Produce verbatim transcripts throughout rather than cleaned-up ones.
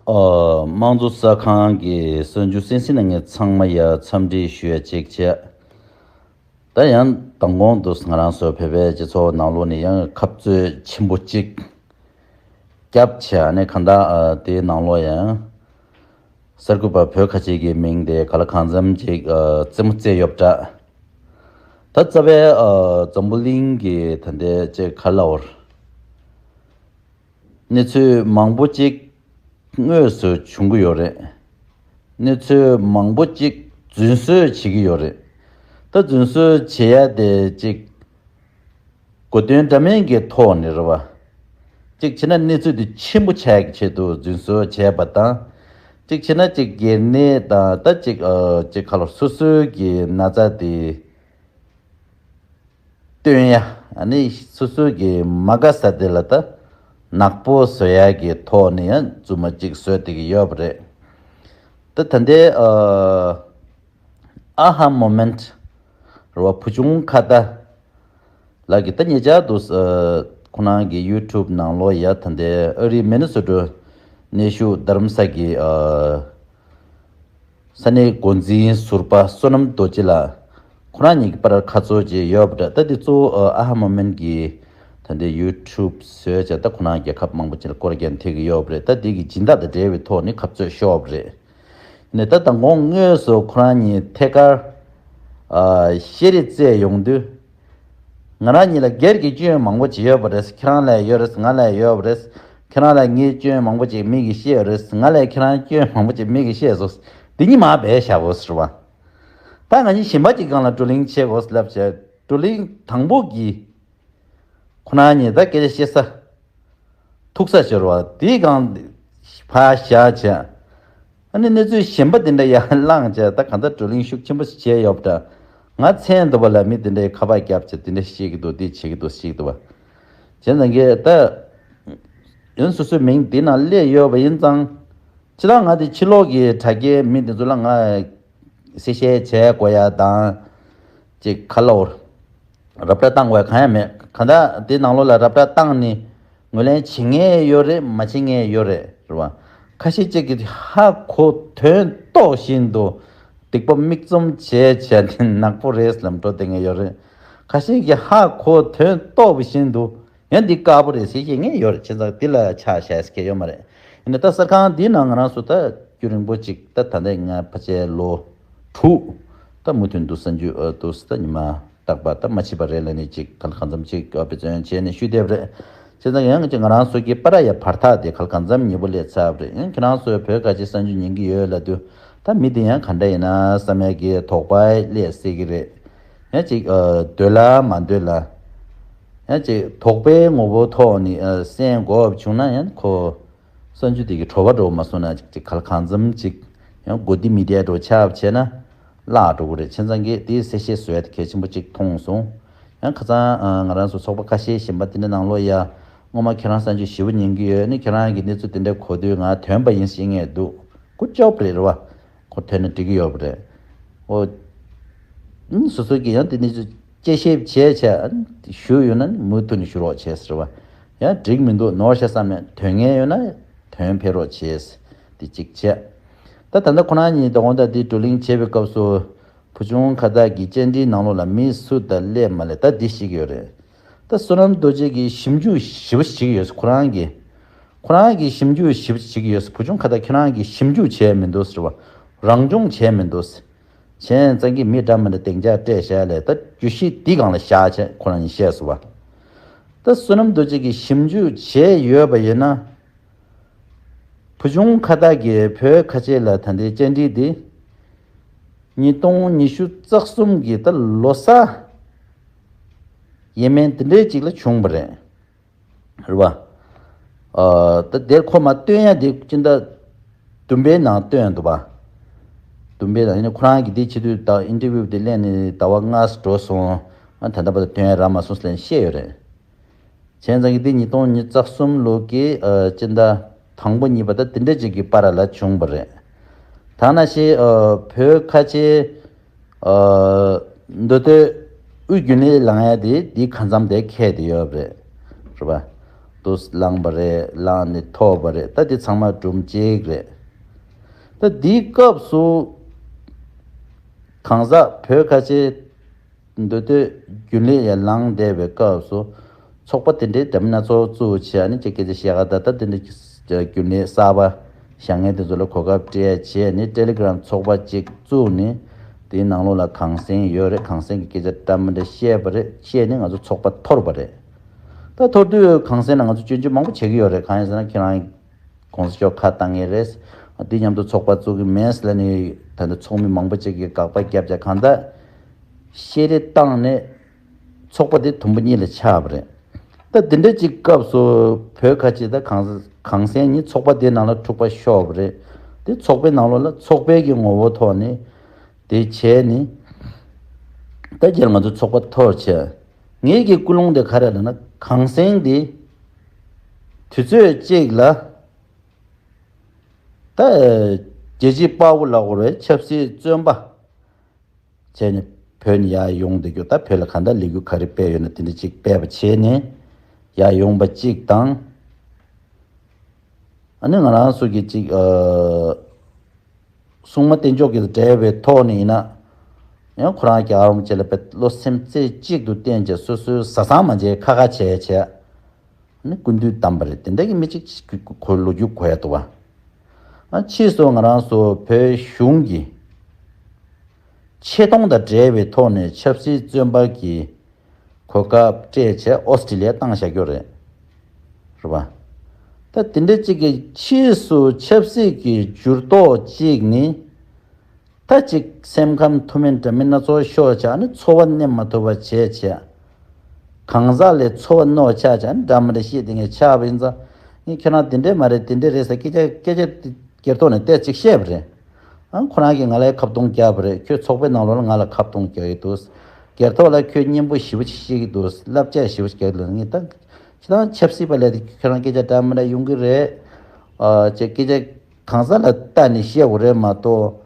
ཨ། དམངས་གཙོ་གསར་ཁང་གི་གསར་འགྱུར་གསན་གཟིགས་གནང་མཁན་ཚང་མ་ཡ་འཚམས་འདྲི་ཞུ་ཡ་གཅིག་བྱས། ད་ཡང་མདང་དགོང་དུ་ང་རང་ཚོ་བོད་པའི་སྤྱི་ཚོགས་ནང་ལོགས་ནས་ཡང་འཐབ་རྩོད་ཆེན་པོ་གཅིག་བརྒྱབ་བྱས། ཨ་ནི་གང་ལྟར་ཨ་དེའི་ནང་ལོགས་ཡང་གསར་འགོད་པ་བོད་ཁ་ཆེ་གི་མིང་དེ་ག་ལ་གང་འཚམ་ཅིག་ཨ་རྩེད་མོ་རྩེ་ཡོད་པ་འདྲ། ད་རྩ་བའི་ཨ་འཛམ་བུ་གླིང་གི་ད་ལྟའི་ཅིག་ག་ལབ་དགོས་རེད། གནས་ཚུལ་མང་པོ་ཅིག་དངོས་སུ་བྱུང་གི་ཡོད་རེད། གནས་ཚུལ་མང་པོ་ཅིག་རྫུན་བཟོས་བྱེད་ཀྱི་ཡོད་རེད། ད་རྫུན་བཟོས་བྱེད་ཡ་དེ་ཅིག་གོ་དོན་འདྲ་མིན་གྱི་ཐོག་ནས་རེད་བ། ཅིག་བྱས་ན་གནས་ཚུལ་དེ་ཆེན་པོ་ཆགས་ཀྱི་ཆེད་དུ་རྫུན་བཟོས་བྱས་པ་དང་། ཅིག་བྱས་ན་ཅིག་སྒེར་ནད་དང་ད་ཅིག་ཨ་ཅིག་ག་ལབ་སོ་སོའི་གི་ན་ཚ་དེ་སྟོན་ཡ། ཨ་ནི་སོ་སོའི་གི་མ་དགའ་ས་དེ་ལ་ད་ནག་པོ་བཟོ་ཡ་གི་ཐོག་ནས་ཡང་རྫུན་མ་ཅིག་བཟོས་བསྡད་ཀྱི་ཡོད་པ་རེད། ད་ད་ལྟའི་ཨ་ཨ་ཧ་མོ་མེན་ཊི་རེད་བ། བུ་ཆུང་ཁ་བརྡ་ལགས་ཀྱིས་ད་ཉེ་ཆར་དུ་ཨ་ཁོ་རང་གི་ཡུ་ཊུབ་ནང་ལོགས་ཡ་ད་ལྟའི་ཨ་རིའི་མི་ནི་སོ་ཊ་གནས་བཞུགས་རྡ་རམ་ས་གི་ཨ་ས་གནས་འགོ་འཛིན་ཟུར་པ་བསོད་ནམས་རྡོ་རྗེ་ལགས། ཁོ་རང་གཉིས་ཀྱི་བར་ཁ་རྩོད་ཅིག་ཡོད་པ་འདྲ། ད་འདི་གཙོ་བོ་ཨ་ཧ་མོ་མེན་ཊི་གི་ད་ལྟའི་ཡུ་ཊུབ་བཟོས་བྱས། ད་ཁོ་རང་རྒྱལ་ཁབ་མང་པོ་ཅིག་ལ་སྐོར་རྒྱག་ཐེབས་ཀྱི་ཡོད་པ་རེད། ད་འདི་གི་སྦྱིན་བདག་དང་འབྲེལ་བའི་ཐོག་ནས་ཁ་རྩོད་ཤོར་བ་རེད། ནས་ད་དང་གོང་དངོས་སུ་ཁོ་རང་གཉིས་ཐད་ཀར་ཨ་བཤད་རེས་རྩེད་ཡོང་དུས། ང་རང་གཉིས་ལ་སྒེར་གྱི་སྐྱོན་མང་པོ་ཅིག་ཡོད་པ་རེད། ཁྱེད་རང་ལ་ཡོད་རེད། ང་ལ་ཡོད་པ་རེད། ཁྱེད་རང་ལ་ངའི་སྐྱོན་མང་པོ་ཅིག་མི་གིས་ཤེས་ཡོད་རེད། ང་ལ་ཁྱེད་རང་སྐྱོན་མང་པོ་ཅིག་མི་གིས་ཤེས་སོང་། འདི་གཉིས་མར་སྦས་བཞག་གོ་ཟེར་བ། ད་ང་གཉིས་གཞན་པ་ཅིག་སྒང་ལ་བགྲོ་གླེང་བྱེད་དགོས་ལབ་བྱས། བགྲོ་གླེང་དང་པོ་གི་ཁོ་རང་གཉིས་ད་སྐད་ཆ་བཤད་ས་ཐུག་ས་ཤོར་བ་དེའི་སྒང་ཕར་བཞག་བྱས། ཨ་ནི་གནས་ཚུལ་གཞན་པ་དེ་འདྲ་ཡར་བླངས་བྱས། ད་གང་ལྟར་བགྲོ་གླེང་ཤུགས་ཆེན་པོ་བྱས་ཡོད་པ་འདྲ། ང་མཚན་འདུག་པ་ལ་མི་དེ་འདྲའི་ཁ་པར་བརྒྱབ་བྱས་དེ་འདྲ་བཤད་ཀྱི་འདུག་འདི་བྱེད་ཀྱི་འདུག་བཤད་ཀྱི་འདུག་བ། བྱས་ཙང་གི་ད་ཡང་སོ་སོའི་མིང་འདི་ནང་སླེབས་ཡོད་པ་ཡིན་ཙང་། སྤྱིར་བཏང་ང་དེ་ཕྱི་ལོགས་ཀྱི་དྲ་རྒྱའི་མི་དེ་ཚོ་ལ་ང་གསལ་བཤད་བྱས་དགོས་ཡ་དང་། ཅིག་ག་ལབ་དགོས་རེད། ར་སྤྲོད་བཏང་དགོས་ཡ་གང་ཡང་མེད། གང་ལྟར་དེ་ནང་ལོགས་ལ་ར་སྤྲོད་བཏང་ནས་ངོས་ལེན་བྱེད་མཁན་ཡོད་རེད། མ་བྱེད་མཁན་ཡོད་རེད། རེད་བ། ཁ་ཤས་ཅིག་གིས་ཧ་གོ་དོན་རྟོགས་བཞིན་དུ་སྡིག་པ་མིག་བཙུམ་བྱས་བྱས་ཏེ་ནག་པོ་རེད་ལབ་འགྲོ་བསྡད་མཁན་ཡོད་རེད། ཁ་ཤས་ཀྱིས་ཧ་གོ་དོན་རྟོགས་བཞིན་དུ་ཡང་འདི་དཀར་པོ་རེད་ཟེར་བཤད་མཁན་ཡོད་རེད། བྱས་ཙང་འདི་ལ་ཆ་བཞག་ཡ་ཟེར་མཁན་ཡོད་མ་རེད། ཡིན་ནའི་ད་གསར་ཁང་འདིའི་ནང་ང་རང་ཚོ་ད་རྒྱུན་རིང་པོ་ཅིག་ད་ད་ལྟ་ང་ཕལ་ཆེར་ལོ་དྲུག་ད་མུ་མཐུད་དུ་གསར་འགྱུར་ཨ་དུ་ད་ཉི་མ་རྟག་པ་ད་མ་ཕྱིན་པ་རེད་ལབ་ནས་ཅིག་གང་གང་འཚམ་ཅིག་ཨ་དཔེ་མཚོན་བྱས་ནས་ཞུས་བསྡད་པ་རེད། བྱས་ཙང་ཡང་ཅིག་ང་རང་ཚོ་གི་པར་ཡ་བར་ཐག་དེ་གང་གང་འཚམ་ཉེ་པོ་སླེབས་ཚར་བ་རེད། ཡང་ཁྱེད་རང་ཚོས་བོད་ཁ་ཆེ་གསར་འགྱུར་ཉན་གྱི་ཡོད་ལབ་དུས། ད་མི་དེ་ཡང་ག་འདྲ་ཡིན་ན་བསམ་ཡ་གི་དོགས་པ་སླེབས་སྲིད་ཀྱི་རེད། ཡང་ཅིག་ཨ་འདོད་ལ་མ་འདོད་ལ། ཡང་ཅིག་དོགས་པའི་ངོ་བོ་ཐོག་ནས་ཨ་གསན་དགོས་བྱུང་ན་ཡང་ཁོ། གསར་འགྱུར་དེ་གི་བྲོ་བ་འགྲོ་མ་སོང་ན་ཅིག་ཅིག་ག་ལ་གང་འཚམ་ཅིག་ཡང་མགོ་བདེ་མི་བདེ་འགྲོ་ཆགས་བྱས་ན་བརླག་འགྲོ་གི་རེད། བྱས་ཙང་གི་དེའི་གསལ་བཤད་བཟོ་ཡ་དེ་གལ་ཆེན་པོ་ཅིག་མཐོང་སོང་། ཡང་ཁ་སང་ཨ་ང་རང་ཚོ་ཚོགས་པ་ཁ་ཤས་གཞན་པ་དེ་འདྲ་ནང་ལོགས་ཡ་སྔོན་མ་ཁྱེད་རང་གསར་འགྱུར་ཞེ་པོ་ཉན་གི་ཡོད། ནི་ཁྱེད་རང་གི་གནས་ཚུལ་དེ་འདྲ་གོ་དུས་ང་དོན་པ་ཡིན་ཤེས་ངེས་འདུག་ཁོ་སྐྱོབ་རེད་རེད་བ། ཁོ་ཐོན་ན་འགྲིག་གི་ཡོད་པ་རེད། འོ། ཨ་ནི་སོ་སོ་གིས་ཡང་དེ་ནི་དཔྱད་ཞིབ་བྱས་བྱས་ཨ་ནི་ཞུ་ཡོད་ན་ནི་མུ་མཐུད་ནས་ཞུ་རོགས་བྱས་ཟེར་བ། ཡང་འགྲིག་མི་འདུག་ནོར་ཤ་བསམ་ནས་དོན་ངན་ཡོད་ན་དོན་ཕེབས་རོགས་བྱས། དེ་གཅིག་བྱས། ད་ད་ལྟ་ཁོ་རང་གཉིས་ད་དགོང་དག་དེ་བགྲོ་གླེང་བྱེད་པའི་སྐབས་སུ་བུ་ཆུང་ཁ་བརྡ་གི་བཅར་འདྲིའི་ནང་ལོགས་ལ་མི་སུ་དང་སླེབས་མ་སླེབས་ད་འདི་ཤེས་ཀྱི་ཡོད་རེད། ད་བསོད་ནམས་རྡོ་རྗེ་གིས་ཞིབ་འཇུག་ཞིབ་པ་བྱེད་ཀྱི་ཡོད། ཁོ་རང་གིས་ཁོ་རང་གིས་ཞིབ་འཇུག་ཞིབ་པ་བྱེད་ཀྱི་ཡོད། བུ་ཆུང་ཁ་བརྡ་ཁྱེད་རང་གིས་ཞིབ་འཇུག་བྱས་མི་འདུག་ཟེར་བ། རང་སྦྱོང་བྱས་མི་འདུག་ཟེར། བྱས་ཙང་གི་མི་འདྲ་མི་འདྲ་སྡིངས་ཆ་སྤྲད་བཞག་ལས་ད་བརྗོད་གཞི་འདི་སྒང་ལ་བཞག་བྱས་ཁོ་རང་གིས་བཤད་སོང་བ། ད་བསོད་ནམས་རྡོ་རྗེ་གིས་ཞིབ་འཇུག་བྱས་ཡོད་པ་ཡིན་ན། བུ་ཆུང་ཁ་བརྡ་གིས་བོད་ཁ་ཆེ་ལ་ད་ལྟའི་བཅར་འདྲི་འདི། ཉིས་སྟོང་ཉི་ཤུ་རྩ་གསུམ་གི་ད་ལོ་གསར་ཡས་མས་འདི་འདྲའི་ཅིག་ལ་བྱུང་བ་རེད། རེད་བ། ཨ་ད་དེར་ཁོ་མ་སྟོན་ཡ་དེ་སྤྱི་ཟླ་བདུན་པའི་ནང་སྟོན་འདུག་བ། བདུན་པའི་ནང་ཡིན་ན་ཁོ་རང་གིས་དེ་བྱེད་དུས་ད་ཨིན་ཊར་བིའུ་དེ་ལེན་ནས་ཟླ་བ་ལྔ་འགྲོ་སོང་། ཨ་ད་ལྟ་བར་དུ་སྟོན་ཡ་རག་མ་སོང་ཟེར་ནས་བཤད་ཡོད་རེད། བྱས་ཙང་གི་དེ་ཉིས་སྟོང་ཉི་ཤུ་རྩ་གསུམ་ལོ་གི་ཨ་སྤྱི་ཟླ་དང་པོ་གཉིས་པ་ད་དེ་འདྲ་ཅིག་གི་བར་ལ་བྱུང་བ་རེད། ད་ནང་བཞིན་ཨ་བོད་ཁ་ཆེ་ཨ་མདོ་སྟོད་དབུས་རྒྱུན་ལས་ལངས་ཡ་དེ་དེའི་ཁ་མཚམས་དེ་ཁེལ་བསྡད་ཡོད་རེད། རེད་པ། དུ་བླངས་པ་རེད། བླངས་ནས་ཐོབ་པ་རེད། ད་འདི་ཚང་མ་སྒྲུང་གཅིག་རེད། ད་འདིའི་སྐབས་སུ་གང་ཟག་བོད་ཁ་ཆེ་འདུས་སྡོད་རྒྱུན་ལས་ཡར་ལངས་བསྡད་པའི་སྐབས་སུ་ཚོགས་པ་དེ་འདྲའི་འདྲ་མིན་སྣ་ཚོགས་བཙུགས་བྱས། ཨ་ནི་ཅིག་སྐད་ཆ་བཤད་ག་ད་ལྟ་དེ་འདྲ་རྒྱུན་ལས་གསར་པ་བཞེངས་མཁན་དེ་ཚོ་ལ་གོ་སྐབས་སྤྲད་བྱས་ནས་ཊེ་ལི་གྷི་རམ་ཚོགས་པ་ཅིག་བཙུགས་ནས། དེའི་ནང་ལོགས་ལ་གངས་སེང་ཡོད་རེད། གངས་སེང་གི་སྐད་ཆ་འདྲ་མི་འདྲ་བཤད་པ་རེད། བཤད་ནས་ང་ཚོ་ཚོགས་པ་འཐོར་བ་རེད། ད་འཐོར་དུས་གངས་སེང་ལ་ང་ཚོ་སྐྱོན་བརྗོད་མང་པོ་བྱེད་ཀྱི་ཡོད་རེད། གང་ཡིན་ཟེར་ན་ཁྱེད་རང་གོང་ས་མཆོག་ཁ་བཏང་ངེས་རེད། དེ་མཉམ་དུ་ཚོགས་པ་བཙུགས་ཀྱི་མེད་ཟེར་ནས་ད་ལྟ་ཚོགས་མི་མང་པོ་ཅིག་གིས་དགག་པ་བརྒྱབ་བྱས། གང་ལྟར་བཤད་རེས་བཏང་ནས་ཚོགས་པ་དེ་དུམ་བུ་གཉིས་ལ་ཆགས་པ་རེད། ད་དེ་འདྲ་ཅིག་སྐབས་སུ་བོད་ཁ་ཆེ་ད་གངས་གངས་སེང་ཉིད་ཚོགས་པ་དེའི་ནང་ལ་འཁྲུག་པ་ཤོར་བ་རེད། དེ་ཚོགས་པའི་ནང་ལོགས་ལ་ཚོགས་པའི་གི་ངོ་བོ་ཐོག་ནས་དེ་བྱས་ནས་ད་རྒྱལ་ང་ཚོ་ཚོགས་པ་འཐོར་བྱས། ངེད་ཀྱི་ཀུན་སློང་དེ་ག་རེ་ལབ་ན། གངས་སེང་དེ་དུས་ཚོད་གཅིག་ལ་ད་རྒྱལ་གཅེས་དཔའ་བོ་ལབ་དགོས་རེད། ཆབ་སྲིད་བཙོན་པ་བྱས་ནས་བོད་ནས་ཡར་ཡོང་བསྡད་རྒྱུ། ད་བོད་ལ་གང་ལྟར་ལས་འགུལ་ག་རེ་སྤེལ་ཡོད་ན་དེ་འདྲ་ཅིག་སྤེལ་བ་བྱས་ནས་ཡར་ཡོང་པ་གཅིག་དང་། ཨ་ནི་ང་རང་ཚོ་གི་ཅིག་ཨ། སྲུང་མ་བསྟེན་ཕྱོགས་ཀྱི་འབྲེལ་བའི་ཐོག་ནས་ཡིན་ན། ཡང་ཁོ་རང་རྒྱལ་བ་རིན་པོ་ཆེ་ལ་དཔེ་བློ་སེམས་རྩེ་གཅིག་ཏུ་བསྟེན་བྱས། སོ་སོའི་བཟའ་ཚང་མ་མཇལ། ཁ་ཁ་བྱས་བྱས། ནི་སྐུ་མདུན་བདམས་པ་རེད། དེ་འདྲ་གི་མི་གཅིག་གོ་ལོ་རྒྱུས་གོ་ཡ་འདུག་བ། ཨ་ཕྱིས་སུ་ང་རང་ཚོ་བོད་གཞུང་གི་ཆེ་མཐོང་དང་འབྲེལ་བའི་ཐོག་ནས་ཆབ་སྲིད་བཙོན་པ་གི་གོ་སྐབས་སྤྲད་བྱས་ཨོ་སི་ཀྲི་ལི་ཡ་བཏང་བཞག་རྒྱུ་རེད། རེད་བ། ད་དེ་འདྲ་གཅིག་གི་ཕྱིས་སུ་ཆབ་སྲིད་ཀྱི་འགྱུར་ལྡོག་ཅིག་ནི། ད་ཅིག་སེམས་ཁམས་མཐོ་དམན་འདྲ་མིན་སྣ་ཚོགས་ཤོར་བྱས། ཨ་ནི་འཚོ་བ་གནས་མ་ཐུབ་པ་བྱས་བྱས། གང་ཟག་ལ་འཚོ་བ་གནོད་ཆགས་བྱས། ཨ་ནི་འདྲ་མི་འདྲ་བཤད་དེ་ངས་ཆགས་པ་ཡིན་ཙང་། ངས་ཁྱེད་རང་དེ་འདྲས་མ་རེད། དེ་འདྲས་རེད་ཟེར་སྐད་ཆ་སྐད་ཆ་སྒེར་ཐོག་ནས་ཏོག་ཙམ་བཤད་པ་རེད། ཨ་ཁོ་རང་གིས་ང་ལ་ཁ་བརྡུང་བརྒྱབ་པ་རེད། ཁྱོད་ཚོགས་པའི་ནང་ལོགས་ལ་ང་ལ་ཁ་བརྡུང་རྒྱག་གི་འདུག་སྒེར་ཐོག་ལ་ཁྱོད་སྙན་པོ་ཞེ་པོ་ཅིག་བཤད་ཀྱི་འདུག་བསླབ་བྱ་ཞེ་པོ་ཅིག་རྒྱག་གི་འདུག་ངས་ད་ཁྱེད་རང་ཆབ་སྲིད་པ་ལས་དེ་ཁྱོད་རང་སྐད་ཆ་འདྲ་མི་འདྲ་ཡོང་གི་རེད། ཨ་ཅེས་སྐད་ཆ་གང་ཟག་ལ་ལྟ་ནས་བཤད་དགོས་རེད་མ་གཏོགས།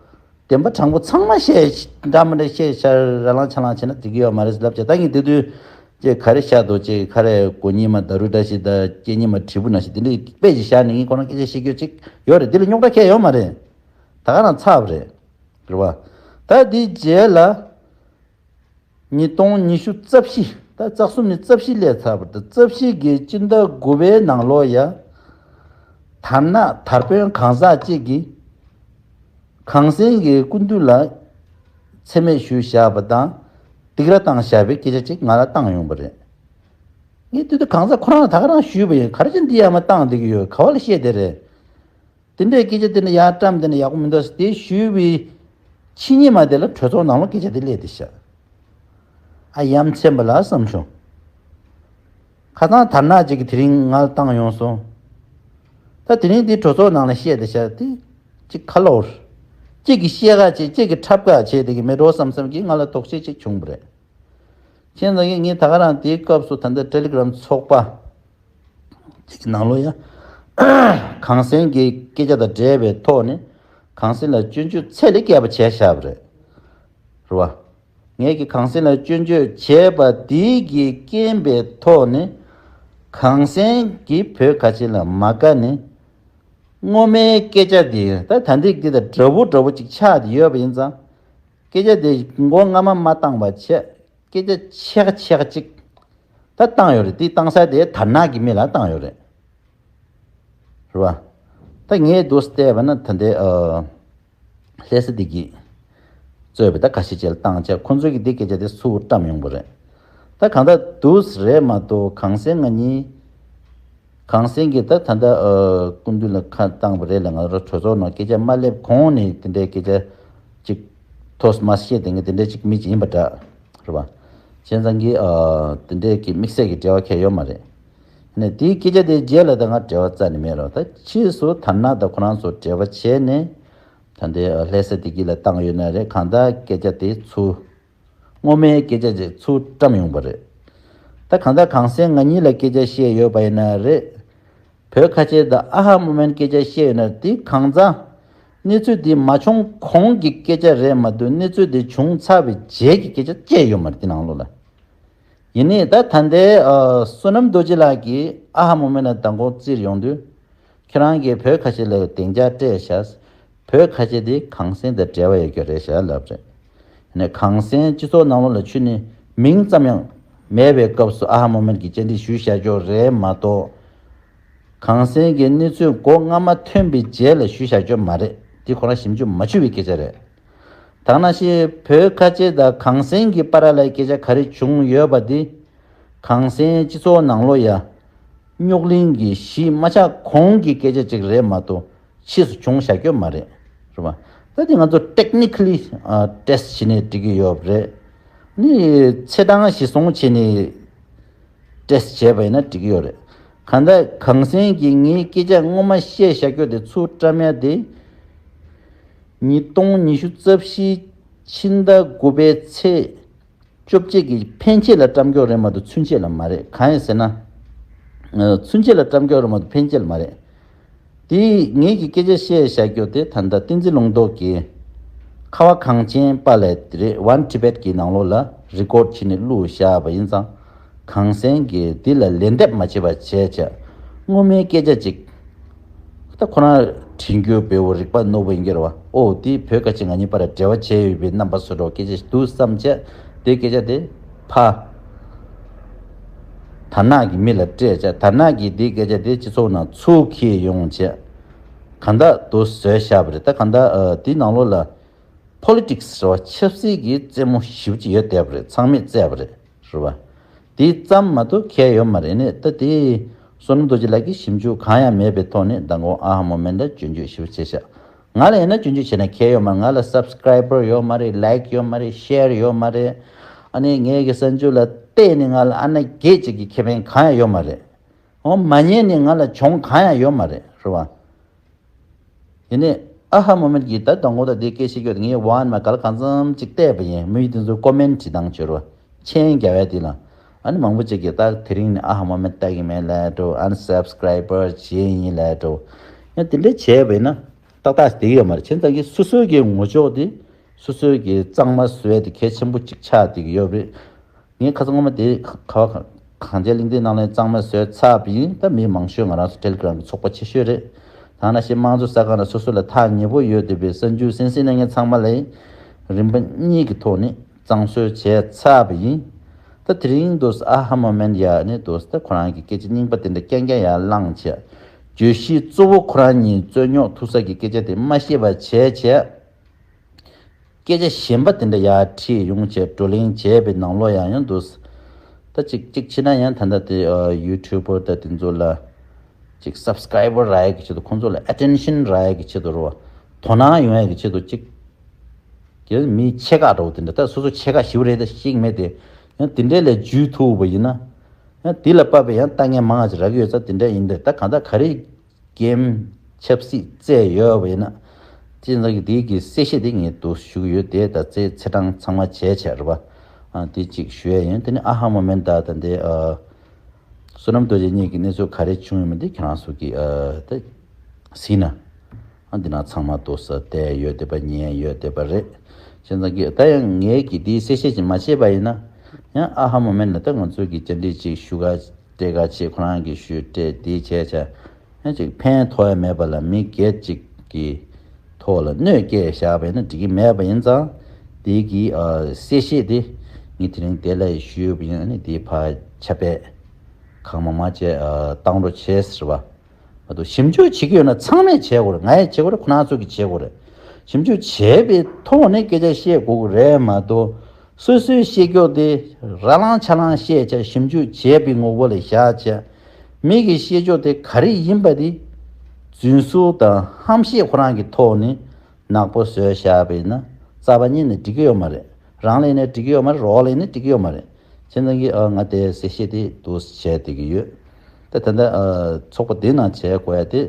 བདེན་པ་དྲང་པོ་ཚང་མ་བཤད། འདྲ་མི་འདྲ་བཤད་ཤར་ར་ལང་ཆ་ལང་བྱས་ན་འགྲིག་གི་ཡོད་མ་རེད་ལབ་བྱས། ད་ངས་དེ་དུས་ཅེས་ག་རེ་བཤད་འདུག་ཅེས་ག་རེ་གོ་ཉིན་མ་ད་རུ་བཀྲ་ཤིས་དང་སྐྱེ་ཉིན་མ་དྲིལ་བུ་ནང་བཞིན་དེ་འདྲའི་དཔེ་ཞིག་བཞག་ནས་ངས་ཁོ་རང་སྐད་ཆ་བཤད་རྒྱུ་ཅིག་ཡོད་རེད། དེ་ལ་རྙོག་དྲ་གང་ཡང་ཡོད་མ་རེད། ད་ག་རང་ཚར་བ་རེད། རེད་བ། ད་དེའི་རྗེས་ལ་ཉིས་སྟོང་ཉི་ཤུ་རྩ་བཞི། ད་རྩ་གསུམ་ནས་རྩ་བཞི་སླེབས་ཚར་བ་རེད། རྩ་བཞི་གི་སྤྱི་ཟླ་དགུ་པའི་ནང་ལོགས་ཡ། དར་ནག་དར་དཔོན་གང་ཟག་ཅིག་གིས་གངས་སེང་གི་སྐུ་མདུན་ལ་མཚན་སྨད་ཞུས་བཞག་པ་དང་། སྡིགས་ར་བཏང་བཞག་པའི་སྐད་ཆ་ཅིག་ང་ལ་བཏང་ཡོང་པ་རེད། ངས་དེ་དུས་གང་ཟག་ཁོ་རང་ལ་ད་ག་རང་ཞུས་པ་ཡིན། ག་རེ་བྱས་འདི་ཡ་མ་བཏང་བསྡད་ཀྱི་ཡོད། ག་བ་ལ་བཤད་བསྡད་རེད། དེ་འདྲའི་སྐད་ཆ་དེ་འདྲ་ཡར་བཀྲམ་བསྡད་ན་ཡག་པོ་མི་འདུག་ཟེར་དེ་ཞུས་པའི་ཕྱི་ཉིན་མ་དེ་ལ་གྲོས་ཚོགས་ནང་ལ་སྐད་ཆ་དེ་སླེབས་བསྡད་ཤག་ཨ་ཡ་མཚན་པ་ལ་བསམ་བྱུང་། ཁ་སང་དར་ནག་ཅིག་གིས་དེ་རིང་ང་ལ་བཏང་ཡོང་སོང་། ད་དེ་རིང་འདི་གྲོས་ཚོགས་ནང་ལ་བཤད་བསྡད་ཤག་དེ་ཅིག་ཁ་ལོ་བར། གཅིག་གིས་བཤད་ག་བྱེད། གཅིག་གིས་འཁྲབ་ག་བྱེད་བསྡད་ཀྱི་མེད་འགྲོ་བསམ་བསམ་གྱིས་ང་ལ་དོགས་གཞི་ཅིག་བྱུང་བ་རེད། བྱས་ཙང་ངས་ད་ག་རང་དེའི་སྐབས་སུ་ད་ལྟ་ཊེ་ལི་གྷི་རམ་ཚོགས་པ་ཅིག་གི་ནང་ལོགས་ཡ། གངས་སེང་གི་སྐད་ཆ་དང་འབྲེལ་བའི་ཐོག་ནས་གངས་སེང་ལ་སྐྱོན་བརྗོད་ཚད་ལས་བརྒལ་བ་བྱས་བཞག་པ་རེད། རེད་བ། ངས་ཀྱི་གངས་སེང་ལ་སྐྱོན་བརྗོད་བྱས་པ་དེའི་གི་རྐྱེན་པའི་ཐོག་ནས་གངས་སེང་གིས་བོད་ཁ་ཆེ་ལ་མ་དགའ་ནས། སྔོན་མའི་སྐད་ཆ་དེ་ད་ད་འདི་འདི་དང་འདྲ་པོ་འདྲ་པོ་ཅིག་ཆགས་ཏེ་ཡོད་པ་ཡིན་ཙང་། སྐད་ཆ་དེ་མགོ་རྔ་མ་མ་བཏང་བ་བྱས། སྐད་ཆ་ཕྱེད་ཀ་ཕྱེད་ཀ་ཅིག་ད་བཏང་ཡོད་རེད། དེ་བཏང་ས་དེ་དར་ནག་གི་མི་ལ་བཏང་ཡོད་རེད། རེད་བ། ད་ངས་འདུག་བལྟས་པ་ན་ད་ལྟའི་ཨ། ལྷ་ས་བདེ་སྐྱིད་གཙོས་པའི་ད་ཁ་ཤས་ཅིག་ལ་བཏང་བྱས། ཁོ་ཚོས་ཀྱི་འདི་སྐད་ཆ་དེ་ཚུར་བཀྲམ་ཡོང་པ་རེད། ད་གང་ལྟར་འདུག་རེད་མ་གཏོགས་གངས་སེང་ང་གཉིས། གངས་སེང་གིས་ད་ད་ལྟ་ཨ། སྐུ་མདུན་ལ་ཁ་བཏང་བ་རེད་ལ། ང་རང་གྲོས་ཚོགས་ནང་སྐད་ཆ་མ་སླེབས་གོང་ནས་དེ་འདྲའི་སྐད་ཆ་ཅིག་ཐོས་མ་ཤེས་དེ་ངས་དེ་འདྲའི་ཅིག་མི་ཅིག་ཡིན་པ་འདྲ། རེད་བ། བྱས་ཙང་གི་ཨ། དེ་འདྲའི་གི་དམིགས་བསལ་གྱི་འབྲེལ་བ་གང་ཡང་ཡོད་མ་རེད། ནས་དེའི་སྐད་ཆ་དེའི་རྗེས་ལ་ད་ང་འབྲེལ་བ་རྩ་ནས་མེད་རོགས། ད་ཕྱིས་སུ་དར་ནག་དང་ཁོ་རང་ཚོ་འབྲེལ་བ་བྱས་ནས་ད་ལྟའི་ལྷ་ས་བདེ་སྐྱིད་ལ་བཏང་ཡོད་ན་རེད། གང་ལྟར་སྐད་ཆ་དེ་ཚུར། སྔོན་མའི་སྐད་ཆ་ཅིག་ཚུར་བཀྲམ་ཡོང་པ་རེད། ད་གང་ལྟར་གངས་སེང་ང་གཉིས་ལ་སྐད་ཆ་བཤད་ཡོད་པ་ཡིན་ན་རེད། བོད་ཁ་ཆེ་དང་ཨ་ཧ་མོ་མན་སྐད་ཆ་བཤད་ཡོད་ན་དེ་གང་ཚང་གནས་ཚུལ་དེ་མ་བྱུང་གོང་གི་སྐད་ཆ་རེད་མ་གཏོགས། གནས་ཚུལ་དེ་བྱུང་ཚར་བའི་རྗེས་ཀྱི་སྐད་ཆ་བཅས་ཡོད་མ་རེད། དེ་ནང་ལོགས་ལ། ཡིན་ནའི་ད་ད་ལྟའི་ཨ་བསོད་ནམས་རྡོ་རྗེ་ལགས་ཀྱིས་ཨ་ཧ་མོ་མེན་ལ་མདང་དགོང་བཙིར་ཡོང་དུས། ཁྱེད་རང་གིས་བོད་ཁ་ཆེ་ལ་སྡིངས་ཆ་སྤྲད་ཤག་བོད་ཁ་ཆེ་དེ་གངས་སེང་དང་འབྲེལ་བ་ཡོད་རྒྱུ་རེད་ཤག་ལབ་རེད། ནས་གངས་སེང་སྤྱི་ཚོགས་ནང་ལོགས་ལ་ཆུ་ནི་མིང་ཙམ་ཡང་མེད་པའི་སྐབས་སུ་ཨ་ཧ་མོ་མེན་གྱིས་བཅར་འདྲི་ཞུས་བཞག་རྒྱུ་རེད་མ་གཏོགས། གངས་སེང་གི་གནས་ཚུལ་མགོ་རྔ་མ་ཐོན་པའི་རྗེས་ལ་ཞུས་བཞག་རྒྱུ་མ་རེད། འདི་ཁོ་རང་ཞིབ་འཇུག་མ་བྱས་པའི་སྐད་ཆ་རེད། ད་ནང་བཞིན་བོད་ཁ་ཆེ་དང་གངས་སེང་གི་བར་ལ་སྐད་ཆ་ག་རེ་བྱུང་ཡོད་པ་འདི། གངས་སེང་སྤྱི་ཚོགས་ནང་ལོགས་ཡ། རྙོག་གླེང་གི་གཞི་མ་ཆགས་གོང་གི་སྐད་ཆ་ཅིག་རེད་མ་གཏོགས་ཕྱིས་སུ་བྱུང་བཞག་རྒྱུ་མ་རེད། རེད་བ། ད་དེ་ང་ཚོ་technically ཨ་test བྱས་ནས་འགྲིག་གི་ཡོད་རེད། ནི་ཚེས་གྲངས་གཞིར་བཟུང་བྱས་ནས་test བྱས་པ་ཡིན་ན་འགྲིག་གི་ཡོད་རེད། གང་ལྟར་གངས་སེང་གིས་ངའི་སྐད་ཆ་ངོ་མ་བཤད་བཞག་རྒྱུ་དེ་ཚུར་བཀྲམ་ཡ་དེ། ཉིས་སྟོང་ཉི་ཤུ་རྩ་བཞི་ཕྱི་ཟླ་དགུ་པའི་ཚེས་བཅོ་བརྒྱད་ཀྱི་ཕན་ཆད་ལ་བཀྲམ་རྒྱུ་རེད་མ་གཏོགས་ཚུན་ཆད་ལ་མ་རེད། གང་ཡིན་ཟེར་ན། ཨ་ཚུན་ཆད་ལ་བཀྲམ་རྒྱུ་རེད་མ་གཏོགས་ཕན་ཆད་ལ་མ་རེད། དེ་ངེད་ཀྱི་སྐད་ཆ་བཤད་བཞག་རྒྱུ་དེ་ད་ལྟ་བསྟན་འཛིན་ལུང་རྟོགས་ཀྱིས་ཁ་བ་གངས་ཅན་པ་ལས་དེ་རེད། One Tibet གྱི་ནང་ལོགས་ལ་record བྱས་ནས་བླུགས་བཞག་པ་ཡིན་ཙང་། གངས་སེང་གིས་འདི་ལ་ལན་འདེབས་མ་བྱས་པ་བྱས་བྱས་སྔོན་མའི་སྐད་ཆ་ཅིག་ད་ཁོ་རང་དྲན་རྒྱུ་བེའུ་རིག་པ་རྣོ་པོ་ཡིན་གྱི་རེད་བ། ཨོ་དེ་བོད་ཁ་ཆེ་ང་གཉིས་བར་འབྲེལ་བ་བྱས་ཡོད་པའི་རྣམ་པ་བཟོ་འདྲ་སྐད་ཆ་ཞིག་འདུག་བསམ་བྱས་དེ་སྐད་ཆ་དེ་ཕ་དར་ནག་གི་མི་ལ་སྤྲད་བྱས། དར་ནག་གིས་དེ་སྐད་ཆ་དེ་སྤྱི་ཚོགས་ནང་ཚུར་འཁྱེར་ཡོང་བྱས་གང་ལྟར་དུ་བཟོས་བཞག་པ་རེད། ད་གང་ལྟར་ཨ་དེ་ནང་ལོགས་ལ་politics རེད་བ། ཆབ་སྲིད་ཀྱི་རྩེད་མོ་ཞེ་པོ་ཅིག་ཡོད་བསྡད་པ་རེད། ཚང་མས་རྩེས་པ་རེད། རེད་བ། དེ་ཙམ་མ་གཏོགས་གལ་ཡོད་མ་རེད། ནས་ད་དེ་བསོད་ནམས་རྡོ་རྗེ་ལགས་ཀྱིས་ཞིབ་འཇུག་གང་ཡང་མེད་པའི་ཐོག་ནས་མདང་དགོང་ཨ་ཧ་མོ་མེན་ལ་སྐྱོན་བརྗོད་ཞིབ་བྱས་ཤག་ང་ལ་ཡིན་ན་སྐྱོན་བརྗོད་བྱས་ན་གལ་ཡོད་མ་རེད། ང་ལ་subscriber ཡོད་མ་རེད། like ཡོད་མ་རེད། share ཡོད་མ་རེད། ཨ་ནི་ངའི་གི་གསར་འགྱུར་ལ་བལྟས་ནས་ང་ལ་ཨ་ན་བརྒྱད་ཅིག་གི་ཁེ་ཕན་གང་ཡང་ཡོད་མ་རེད། འོ་མ་ཉན་ནས་ང་ལ་གྱོང་གང་ཡང་ཡོད་མ་རེད། རེད་བ། ཡིན་ནའི་ཨ་ཧ་མོ་མེན་གྱིས་ད་དང་པོ་ད་དེ་སྐད་ཆ་བཤད་རྒྱུ་དེ་ངས་ཝན་མ་གལ་གང་འཚམ་ཅིག་བལྟས་པ་ཡིན། མི་དེ་ཚོ་ཀོ་མེན་ཊི་བྲིས་སྟངས་བྱོས་རོ། མཆན་རྒྱག་ཡ་དེ་ལ། ཨ་ནི་མང་པོ་ཅིག་གིས་ད་དེ་རིང་ནས་ཨ་ཧ་མོ་མེན་ལྟ་གི་མེད་ལབ་འགྲོ། ཨ་ནི་སབ་སི་ཀི་རའི་བར་བྱེད་ཡིན་ལབ་འགྲོ། ཡང་དེ་འདྲ་བྱས་པ་ཡིན་ན་ཏག་ཏག་བསྡད་ཡོད་མ་རེད། བྱས་ཙང་གི་སོ་སོའི་གི་ངོ་ཅོག་དེ་སོ་སོའི་གི་གཙང་མ་བཟོ་ཡ་དེ་གལ་ཆེན་པོ་ཅིག་ཆགས་བསྡད་ཀྱི་ཡོད་རེད། ངས་ཁ་སང་སྔོན་མ་དེ་ཁ་བ་གངས་ཅན་གླིང་ཕྲན་ནང་ལ་གཙང་མ་བཟོས་ཚར་བ་ཡིན། ད་མི་མང་ཤོས་ང་རང་ཚོ་ཊེ་ལི་གྷི་རམ་གྱི་ཚོགས་པ་ཆེ་ཤོས་རེད། ད་ནང་བཞིན་དམངས་གཙོ་གསར་ཁང་ལ་སོ་སོ་ལ་ཐག་ཉེ་པོ་ཡོད་བསྡད་པའི་གསར་འགྱུར་གསན་གཟིགས་གནང་མཁན་ཚང་མ་ལ་རིམ་པ་གཉིས་ཀྱི་ཐོག་ནས་གཙང་བཟོ་བྱས་ཚར་བ་ཡིན། ད་དེ་རིང་དུ་ཨ་ཧ་མོ་མེན་ཡ་ནས་དུ་ད་ཁོ་རང་གི་སྐད་ཆ་རྙིང་པ་དེ་འདྲ་རྐྱང་རྐྱང་ཡར་བླངས་བྱས། བརྗོད་གཞི་གཙོ་བོ་ཁོ་རང་གཉིས་རྩོད་རྙོག་ཐུག་ས་གི་སྐད་ཆ་དེ་མ་ཤེས་པ་བྱས་བྱས། སྐད་ཆ་གཞན་པ་དེ་འདྲ་ཡར་ཁྲིད་ཡོང་བྱས་བགྲོ་གླེང་བྱས་པའི་ནང་ལོགས་ཡང་ཡང་འདུག་ད་ཅིག་ཅིག་ཕྱིན་ན་ཡང་ད་ལྟ་དེ་ཨ་ཡུ་ཊུབ་པར་ད་དེ་ཚོ་ལ་ཅིག་སབ་སི་ཀི་རའི་བར་རག་ཡ་གི་ཆེད་དུ། ཁོང་ཚོ་ལ་ཨེ་ཊེན་ཤན་རག་ཡ་གི་ཆེད་དུ་རོ། དོ་སྣང་ཡོང་ཡ་གི་ཆེད་དུ་ཅིག་གི་མི་ཆེ་ཁག་འདྲ་བོ་དེ་འདྲ། ད་སོ་སོ་ཆེ་ཁག་ཞིག་རེད་ད་ཤེས་ཀྱི་མེད་དེ། ཡང་དེ་འདྲ་ལ་འཇུས་ཐུབ་པ་ཡིན་ན། ཡང་དེ་ལ་དཔག་པའི་ཡང་ལྟ་མཁན་མང་ང་ཅིག་རག་གི་ཡོད་ཙང་དེ་འདྲ་ཡིན་ད། ད་གང་ལྟར་ག་རེ། ཀེམ་ཆབ་སྲིད་རྩེད་ཡོད་པ་ཡིན་ན། ཅི་འདྲ་གི་དེའི་གི་གསལ་བཤད་དེ་ངས་འདུག་ཞུ་གི་ཡོད་དེ། ད་རྩེད་ཚེས་གྲངས་ཚང་མ་བྱས་བྱས་རེད་པ། ཨ་དེ་གཅིག་ཞུ་ཡ་ཡིན། དེ་ནི་ཨ་ཧ་མོ་མེན་ད་ད་འདི་ཨ་བསོད་ནམས་རྡོ་རྗེ་གཉིས་ཀྱི་གནས་ཚུལ་ག་རེ་བྱུང་ཡོད་མེད་དེ་ཁྱེད་རང་ཚོ་གི་ཨ་ད་གཟིགས་ན། ཨ་འདི་ན་ཚང་མ་འདུག་ས་བལྟས་ཡོད་བསྡད་པ་ཉན་ཡོད་བསྡད་པ་རེད། བྱས་ཙང་གི་ད་ཡང་ངས་གི་དེའི་གསལ་བཤད་ཅིག་མ་བྱས་པ་ཡིན་ན། ཡང་ཨ་ཧ་མོ་མེན་ལ་ད་ང་ཚོ་གི་བཅར་འདྲི་ཅིག་ཞུ་ག་སྤྲད་ག་བྱེད། ཁོ་རང་གིས་ཞུས་སྤྲད་དེ་བྱས་བྱས། ཡང་ཅིག་ཕན་ཐོགས་ཡ་མེད་པ་ལ་མི་སྒེར་གཅིག་གི་ཐོག་ལ་གནོད་སྐྱེལ་བཞག་པ་ཡིན་ན་འགྲིག་གི་མེད་པ་ཡིན་ཙང་། དེ་གི་ཨ་གསལ་བཤད་དེ་ངས་དེ་རིང་དེ་ལ་ཞུས་པ་ཡིན། ཨ་ནི་དེ་ཕར་ཁྱབ་སྤེལ་གང་མང་མང་བྱས་ཨ་བཏང་རོགས་བྱས་ཟེར་བ། མ་གཏོགས་ཞིབ་འཇུག་བྱེད་ཀྱི་ཡོད་ན་ཚང་མས་བྱེད་དགོས་རེད། ང་ཡས་བྱེད་དགོས་རེད། ཁོ་རང་ཚོ་གིས་བྱེད་དགོས་རེད། ཞིབ་འཇུག་བྱས་པའི་ཐོག་ནས་སྐད་ཆ་བཤད་དགོས་ཀྱི་རེད་མ་གཏོགས། སོ་སོའི་བཤད་ཕྱོགས་དེ་ར་ལང་ཆ་ལང་བཤད་བྱས་ཞིབ་འཇུག་བྱས་པའི་ངོ་བོ་ལ་བཞག་བྱས། མི་གི་བཤད་ཕྱོགས་དེ་ག་རེ་ཡིན་པ་དེ་རྫུན་བཟོ་དང་ཧམ་བཤད་ཁོ་རང་གི་ཐོག་ནས་ནག་པོ་བཟོས་བཞག་པ་ཡིན་ན་རྩ་བ་ཉིད་ནས་འགྲིག་གི་ཡོད་མ་རེད། རང་ལ་ཡིན་ན་འགྲིག་གི་ཡོད་མ་རེད། རོགས་ལ་ཡིན་ན་འགྲིག་གི་ཡོད་མ་རེད། བྱས་ཙང་གི་ཨ་ང་དེ་གསལ་བཤད་དེ་འདུག་བྱས་བསྡད་ཀྱི་ཡོད། ད་ད་ལྟ་ཨ་ཚོགས་པ་འདི་ནང་བྱེད་དགོས་ཡ་དེ་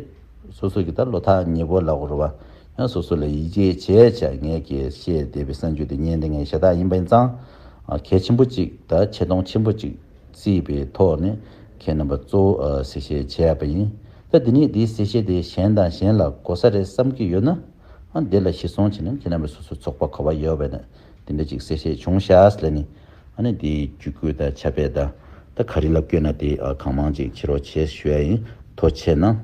སོ་སོ་གི་ད་བློ་ཐག་ཉེ་པོ་ལབ་དགོས་རེད་བ། ཡང་སོ་སོ་ལ་ཡིད་ཆེས་བྱས་བྱས་ངས་ཀྱི་བཤད་བསྡད་པའི་གསར་འགྱུར་དེ་ཉན་བསྡད་མཁན་ཤ་སྟག་ཡིན་པ་ཡིན་ཙང་། ཨ་གལ་ཆེན་པོ་གཅིག་དང་ཆེ་མཐོང་ཆེན་པོ་གཅིག་བརྩིས་པའི་ཐོག་ནས་ཁྱེད་རྣམ་པ་གཙོ་བོ་ཨ་གསལ་བཤད་བྱས་པ་ཡིན། ད་འདི་ནས་འདིའི་གསལ་བཤད་དེ་གཞན་དང་གཞན་ལ་གོ་ས་རེད་བསམ་གྱི་ཡོད་ན། ཨ་འདི་ལ་གཞི་བཟུང་བྱས་ནས་ཁྱེད་རྣམ་པ་སོ་སོ་ཚོགས་པ་ག་པར་ཡོད་པ་ཡིན་ན་དེ་འདྲ་ཅིག་གསལ་བཤད་བྱུང་ཤག་ལབ་ནས། ཨ་ནི་དེའི་བརྒྱུད་སྐུལ་དང་ཁྱབ་སྤེལ་དང་། ད་ག་རེ་ལབ་དགོས་ན་དེ་ཨ་གང་མང་ཅིག་བྱེད་རོགས་བྱེད་ཞུ་ཡ་ཡིན། ཐུགས་རྗེ་གནང་།